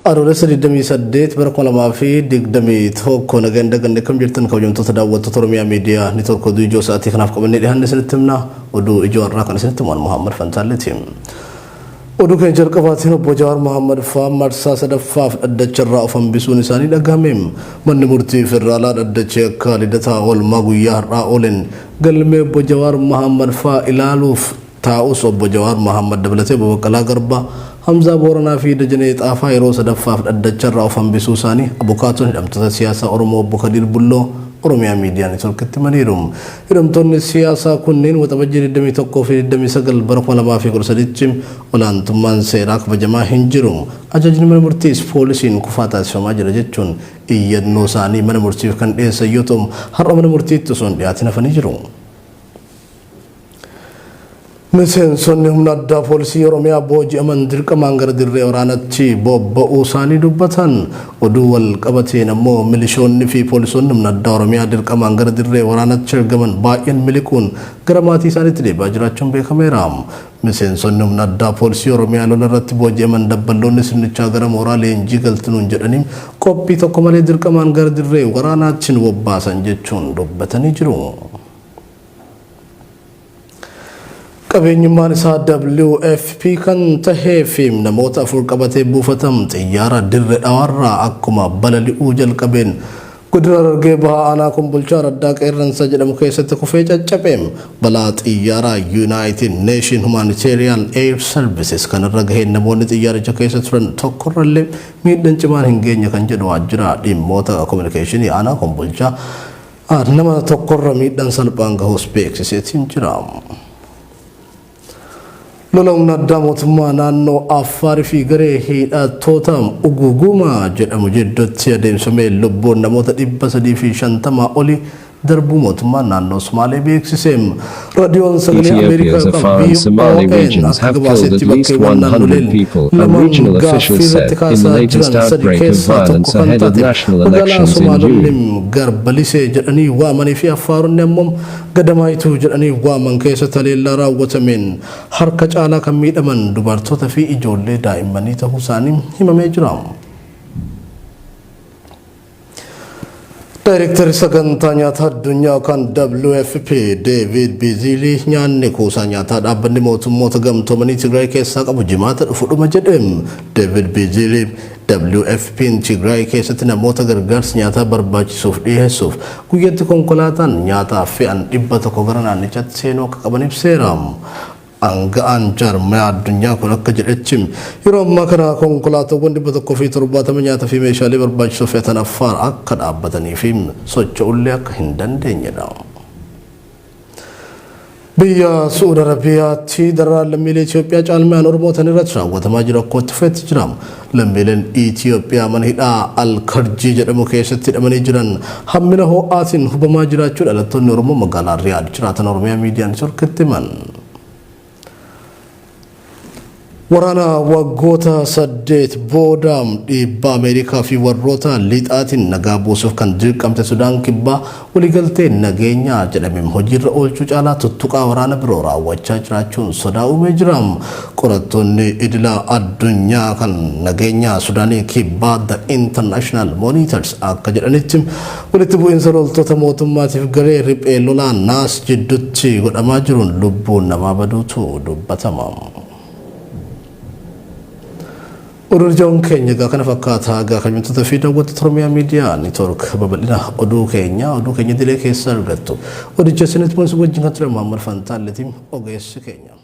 Adoolessa 28 bara 2021 nagaan daganne kam jirtan kabajamtoota daawwattoota Oromiyaa Miidiyaa Neetwoork oduu ijoo sa'aatii kanaaf qabannee dhiyaanne isinitti himna. Oduu ijoo har'aa kan isinitti himu Muhammad Fantaalleeti. Oduu keenya jalqabaatiin obbo Jawaar Mohammad fa'aa marsaa sadaffaaf dhaddacha irraa of hambisuun isaanii dhagahame. Manni murtii federaalaa dhaddacha yakkaa Lidataa oolmaa guyyaa har'aa ooleen galmee obbo Jawaar Mohammad fa'aa ilaaluuf taa'us obbo Jawaar Mohammad dabalatee obbo Baqqalaa Garbaa, Hamzaa Booranaa fi Dajanee Xaafaa yeroo sadaffaaf dhaddacha irraa of hambisuu isaanii abukaatoon hidhamtoota siyaasaa Oromoo obbo Kadiir Bulloo Oromiyaa Miidiyaa Neetwoorkitti himaniiru. Hidhamtoonni siyaasaa kunneen Waxabajjii 21 fi 29 bara 2013tti olaantummaan seeraa kabajamaa hin jiru, ajajni mana murtiis poolisiin kufaa taasifamaa jira jechuun iyyannoo isaanii mana murtiif kan dhiyeessan yoo ta'u, har'a mana murtiitti osoo hin dhiyaatin hafanii jiru. Miseensonni humna addaa poolisii Oromiyaa booji'aman dirqamaan gara dirree waraanatti bobba'uu isaanii dubbatan. Oduu wal qabateen ammoo milishoonni fi poolisoonni humna addaa Oromiyaa dirqamaan gara dirree waraanatti ergaman baay'een miliquun gara maatii isaaniitti deebi'aa jiraachuun beekameera. Miseensonni humna addaa poolisii Oromiyaa lola irratti booji'aman dabballoonni sirnichaa gara mooraa leenjii galtinuun jedhanii qophii tokko malee dirqamaan gara dirree waraanaatti nu bobbaasan jechuun dubbatanii jiru. Qabeenyummaan isaa WFP kan tahee fi namoota afur qabatee buufatam xiyyaara Dirre Dhawaarraa akkuma balali'uu jalqabeen godina Harargee Bahaa aanaa Kombolchaa Raddaa Qeerransa jedhamu keessatti kufee caccabe. Balaa xiyyaaraa United Nation Humanitarian Air Services kanarra gaheen namoonni xiyyaaricha keessa turan tokkorrallee miidhan cimaan hin geenye kan jedhu waajjira dhimmoota kominikeeshinii aanaa Kombolchaa Nama tokkorra miidhaan salphaan gahuus beeksiseetiin jira. Lola humna addaa mootummaa naannoo Affaarii fi garee hidhattoota Uguguma jedhamu jidduutti adeemsifamee lubbuun namoota 350 olii darbuu mootummaan naannoo Sumaalee beeksise. Raadiyoon Sagalee Ameerikaa Ethiopia's yookaan Afar and Somali VOA'n regions akka have killed gabaasetti at least bakkeewwan 100 naannoleen people, a lamaan regional official gaaffii said, irratti in the kaasaa latest jiran sadi outbreak of keessaa tokko violence kan ahead of taate national magaalaa elections in Somaalonni June. Garbalisee jedhanii waamanii fi Affaaronni ammoo Gadamaayituu jedhanii waaman keessatti haleellaa raawwatameen harka caalaa kan miidhaman dubartoota fi ijoollee daa'immanii ta'uu isaanii himamee jira. Daayirektarri sagantaa nyaataa addunyaa yookaan WFP Deevid Biizilii nyaanni kuusaa nyaataa dhaabbanni mootummoota gamtoomanii Tigraay keessaa qabu jimaata dhufu dhuma jedhe. Deevid Biizilii WFP'n Tigraay keessatti namoota gargaarsi nyaataa barbaachisuuf dhiyeessuuf guyyatti konkolaataan nyaataa fe'an 100 gara naannichaatti seenuu akka qaban ibseera. Aanga'aan jaarmayaa addunyaa kun akka jedhetti yeroo ammaa kana konkolaataawwan 170 nyaata fi meeshaalee barbaachisoo fe'atan Affaar akka dhaabbatanii fi socho'ullee akka hin dandeenyedha. Biyya Su'uud Arabiyaatti dararaan lammiilee Itoophiyaa caalmayaan Oromootan irratti raawwatamaa jiru akkuma itti fufetti jira. Lammiileen Itoophiyaa mana hidhaa Al-Karjii jedhamu keessatti hidhamanii jiran hammina ho'aatiin hubamaa jiraachuu dhalattoonni Oromoo magaalaa Riyaad jiraatan Oromiyaa Miidiyaa Neetwoorkitti himan. Waraana waggoota 8 booda dhiibbaa Ameerikaa fi warroota lixaatiin nagaa buusuuf kan dirqamte Sudaan Kibbaa waliigaltee nageenyaa jedhame hojiirra oolchuu caalaa tuttuqaa waraana biroo raawwachaa jiraachuun sodaa uumee jira. Qorattoonni idila addunyaa kan nageenyaa Sudaanii Kibbaa The International Monitors akka jedhanitti walitti bu'iinsa loltoota mootummaatiif garee riphee lolaa Naas jidduutti godhamaa jiruun lubbuun namaa baduutu dubbatama. Oduu ijoon keenya egaa kana fakkaata. Egaa kabajamtoota fi daawwattoota Oromiyaa Miidiyaa Neetwoork babal'ina oduu keenya oduu keenya dilee keessa argattu. Odicha isinitti mul'isu wajjin kan ture Muhammad Fantaalletiin ogeessi keenya.